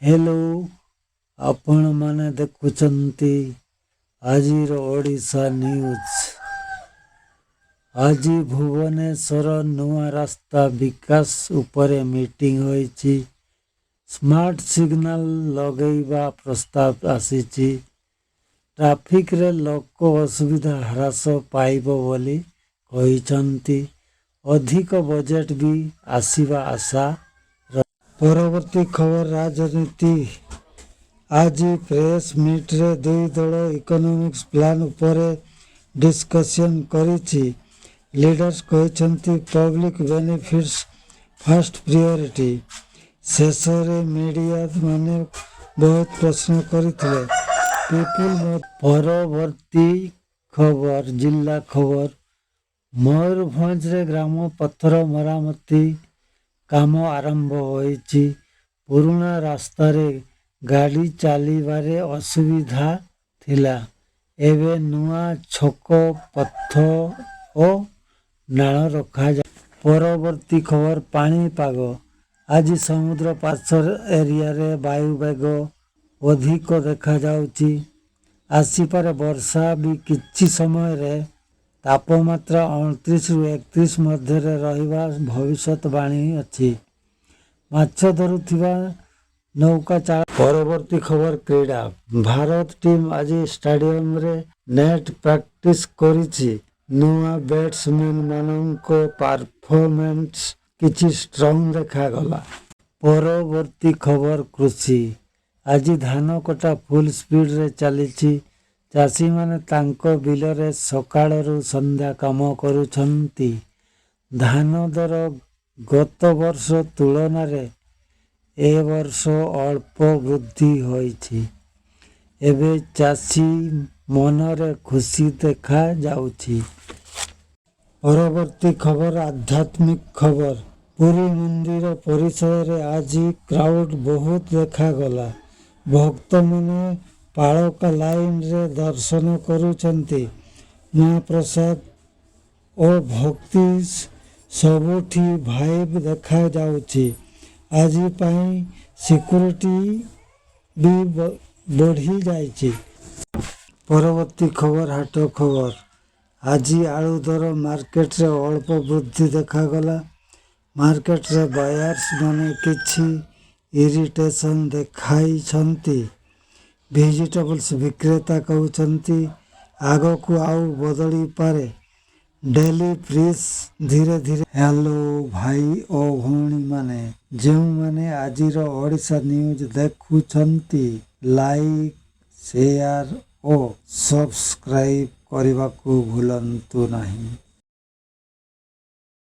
Hello, ଆପଣମାନେ ଦେଖୁଛନ୍ତି ଆଜିର ଓଡ଼ିଶା ନ୍ୟୁଜ୍। ଆଜି ଭୁବନେଶ୍ୱର ନୂଆ ରାସ୍ତା ବିକାଶ ଉପରେ ମିଟିଂ ହୋଇଛି। ସ୍ମାର୍ଟ ସିଗ୍ନାଲ ଲଗେଇବା ପ୍ରସ୍ତାବ ଆସିଛି। ଟ୍ରାଫିକରେ ଲୋକ ଅସୁବିଧା ହ୍ରାସ ପାଇବ ବୋଲି କହିଛନ୍ତି। ଅଧିକ ବଜେଟ୍ ବି ଆସିବା ଆଶା। ପରବର୍ତ୍ତୀ ଖବର, ରାଜନୀତି। ଆଜି ପ୍ରେସ୍ ମିଟ୍ରେ ଦୁଇ ଦଳ ଇକୋନୋମିକ୍ସ ପ୍ଲାନ୍ ଉପରେ ଡିସ୍କସନ୍ କରିଛି। ଲିଡର୍ସ କହିଛନ୍ତି, ପବ୍ଲିକ ବେନିଫିଟ୍ସ ଫାଷ୍ଟ ପ୍ରିଓରିଟି। ଶେଷରେ ମିଡ଼ିଆ ମାନେ ବହୁତ ପ୍ରଶ୍ନ କରିଥିଲେ। ପିପୁଲ। ପରବର୍ତ୍ତୀ ଖବର, ଜିଲ୍ଲା ଖବର। ମୟୂରଭଞ୍ଜରେ ଗ୍ରାମ ପଥର ମରାମତି କାମ ଆରମ୍ଭ ହୋଇଛି। ପୁରୁଣା ରାସ୍ତାରେ ଗାଡ଼ି ଚାଲିବାରେ ଅସୁବିଧା ଥିଲା। ଏବେ ନୂଆ ଛକ ପଥ ଓ ନାଳ ରଖାଯାଏ। ପରବର୍ତ୍ତୀ ଖବର, ପାଣିପାଗ। ଆଜି ସମୁଦ୍ର ପାର୍ଶ୍ୱ ଏରିଆରେ ବାୟୁବେଗ ଅଧିକ ଦେଖାଯାଉଛି। ଆସିପାରେ ବର୍ଷା ବି। କିଛି ସମୟରେ ତାପମାତ୍ରା 29ରୁ 31 ମଧ୍ୟରେ ରହିବା ଭବିଷ୍ୟତବାଣୀ ଅଛି। ମାଛ ଧରୁଥିବା ନୌକା ଚାଳ। ପରବର୍ତ୍ତୀ ଖବର, କ୍ରୀଡ଼ା। ଭାରତ ଟିମ୍ ଆଜି ଷ୍ଟାଡିୟମରେ ନେଟ୍ ପ୍ରାକ୍ଟିସ୍ କରିଛି। ନୂଆ ବ୍ୟାଟ୍ସମ୍ୟାନ୍ ମାନଙ୍କ ପରଫର୍ମାନ୍ସ କିଛି ଷ୍ଟ୍ରଙ୍ଗ ଦେଖାଗଲା। ପରବର୍ତ୍ତୀ ଖବର, କୃଷି। ଆଜି ଧାନ କଟା ଫୁଲ୍ ସ୍ପିଡରେ ଚାଲିଛି। ଚାଷୀମାନେ ତାଙ୍କ ବିଲରେ ସକାଳରୁ ସନ୍ଧ୍ୟା କାମ କରୁଛନ୍ତି। ଧାନ ଦର ଗତ ବର୍ଷ ତୁଳନାରେ ଏ ବର୍ଷ ଅଳ୍ପ ବୃଦ୍ଧି ହୋଇଛି। ଏବେ ଚାଷୀ ମନରେ ଖୁସି ଦେଖାଯାଉଛି। ପରବର୍ତ୍ତୀ ଖବର, ଆଧ୍ୟାତ୍ମିକ ଖବର। ପୁରୀ ମନ୍ଦିର ପରିସରରେ ଆଜି କ୍ରାଉଡ୍ ବହୁତ ଦେଖାଗଲା। ଭକ୍ତମାନେ ପାଳକା ଲାଇନରେ ଦର୍ଶନ କରୁଛନ୍ତି। ମହାପ୍ରସାଦ ଓ ଭକ୍ତି, ସବୁଠି ଭାଇବ୍ ଦେଖାଯାଉଛି। ଆଜି ପାଇଁ ସିକ୍ୟୁରିଟି ବି ବଢ଼ିଯାଇଛି। ପରବର୍ତ୍ତୀ ଖବର, ହାଟ ଖବର। ଆଜି ଆଳୁ ଦର ମାର୍କେଟରେ ଅଳ୍ପ ବୃଦ୍ଧି ଦେଖାଗଲା। ମାର୍କେଟରେ ବାୟର୍ସ ମାନେ କିଛି ଇରିଟେସନ୍ ଦେଖାଇଛନ୍ତି। ଭେଜିଟେବଲ୍ସ ବିକ୍ରେତା କହୁଛନ୍ତି, ଆଗକୁ ଆଉ ବଦଳିପାରେ। ଡେଲି ପ୍ରାଇସ୍ ଧୀରେ ଧୀରେ। ହ୍ୟାଲୋ ଭାଇ ଓ ଭଉଣୀମାନେ, ଯେଉଁମାନେ ଆଜିର ଓଡ଼ିଶା ନ୍ୟୁଜ୍ ଦେଖୁଛନ୍ତି, ଲାଇକ୍, ସେୟାର ଓ ସବସ୍କ୍ରାଇବ୍ କରିବାକୁ ଭୁଲନ୍ତୁ ନାହିଁ।